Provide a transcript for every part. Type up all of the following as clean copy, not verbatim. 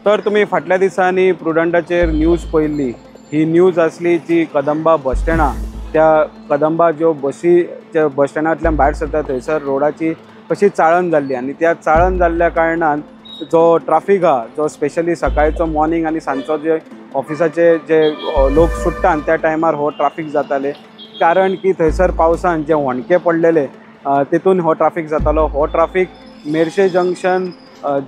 तर तुमी फाटल्या दिसांनी प्रुडंटाचेर न्यूज पळयल्ली. ही न्यूज आसली ती कदंबा बस स्टँडा, त्या कदंबा ज्यो बसी ज्या बस स्टँडांतल्यान भायर सरता थंयसर रोडाची कशी चाळण जाल्ली आनी त्या चाळण जाल्ल्या कारणान जो ट्राफीक आहा, जो स्पेशली सकाळचो मॉर्निंग आनी सांजचो जे ऑफिसाचे जे लोक सुट्टात त्या टायमार हो ट्राफीक जाताले, कारण की थंयसर पावसान जे होणके पडलेले तितून हो ट्राफीक जातालो. हो ट्राफीक मेरशे जंक्शन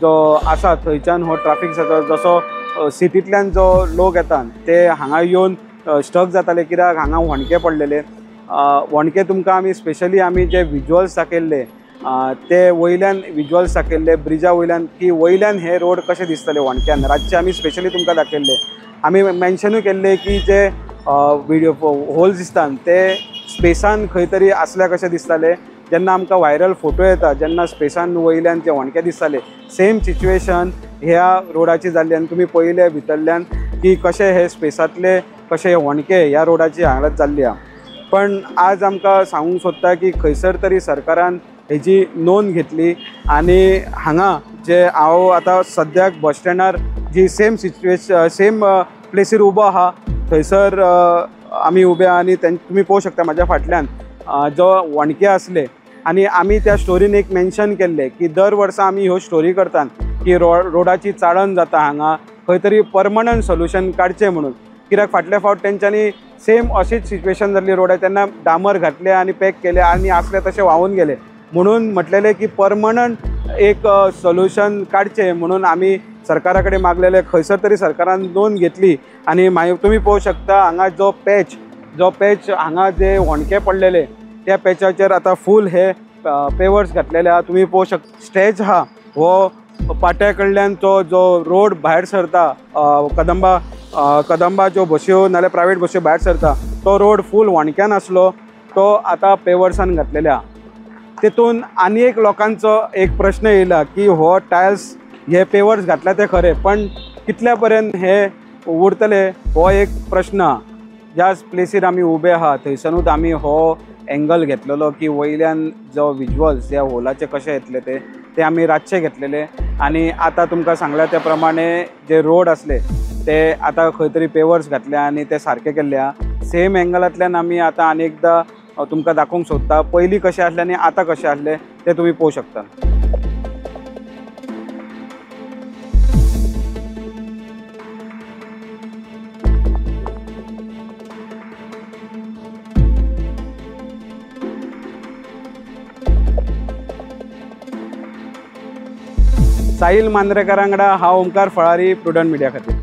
जो आसा थंयच्यान हो ट्राफीक जाता. जसो सिटींतल्यान जो लोक येतात ते हांगा येवन स्टक जाताले कित्याक हांगा होणके पडलेले. होणके तुमकां आमी स्पेशली आमी जे विज्युअल्स दाखयल्ले ते वयल्यान विज्युअल्स दाखयल्ले ब्रिजा वयल्यान की वयल्यान हे रोड कशे दिसतले होणक्यान रातचे आमी स्पेशली तुमकां दाखयल्ले. आमी मेन्शनूय केल्ले की जे विडियो होल्स दिसतात ते स्पेसान खंय तरी आसल्या कशे दिसताले. जेन्ना आमकां व्हायरल फोटो येता जेन्ना स्पेसान वयल्यान जे होणके दिसताले सेम सिच्युएशन ह्या रोडाची जाल्ली आनी तुमी पळयले भितरल्यान की कशे हे स्पेसांतले कशे होणके ह्या रोडाची हांगा जाल्ली आहा. पण आज आमकां सांगूंक सोदता की खंयसर तरी सरकारान हेजी नोंद घेतली आनी हांगा जे हांव आतां सद्याक बस स्टँडार जी सेम सिच्युएशन सेम प्लेसीर उबो आहा थंयसर आमी उबे आहा आनी तुमी पळोवंक शकता म्हाज्या फाटल्यान जो होणके आसले आनी आमी त्या स्टोरीन एक मेन्शन केल्लें की दर वर्सा आमी ह्यो स्टोरी करतात की रोडाची चाळण जाता हांगा खंय तरी परमनंट सोल्युशन काडचें म्हणून, कित्याक फाटल्या फावट तेंच्यांनी सेम अशीच सिच्युएशन जाल्ली रोडार तेन्ना डांबर घातले आनी पॅक केले आनी आसले तशे व्हांवून गेले. म्हणून म्हटलेलें की परमनंट एक सोल्युशन काडचें म्हणून आमी सरकारा कडेन मागलेलें. खंयसर तरी सरकारान नोंद घेतली आनी मागीर तुमी पळोवंक शकता हांगा जो पॅच हांगा जे होणके पडलेले त्या पॅचाचेर आतां फूल हे पेवर्स घातलेले आहा. तुमी पळोवंक शकता स्ट्रेच आहा हो पाट्या कडल्यान तो जो रोड भायर सरता कदंबा कदंबा ज्यो बस्यो नाल्यार प्रायवेट बस्यो भायर सरता तो रोड फूल होणक्यान आसलो तो आतां पेवर्सान घातलेले आहा. तितून आनी एक लोकांचो एक प्रश्न येयला की हो टायल्स हे पेवर्स घातल्या ते खरें पण कितल्या पर्यंत हे उरतले हो एक प्रश्न आहा. ज्या प्लेसीर आमी उबे आहा थंयसरूच आमी हो एंगल घेतलेलो की वयल्यान जो विज्युअल्स ह्या होलाचे कशे येतले ते आमी रातचे घेतलेले आनी आतां तुमकां सांगल्या त्या प्रमाणे जे रोड आसले ते आतां खंय तरी पेवर्स घातले आनी ते सारके केल्ले आहा. सेम एंगलांतल्यान आमी आतां आनी एकदां तुमकां दाखोवंक सोदता पयलीं कशें आसलें आनी आतां कशें आसलें तें तुमी पळोवंक शकता. साहिल मांद्रेकरा वांगडा हांव ओमकार फळारी, प्रुडंट मिडिया खातीर.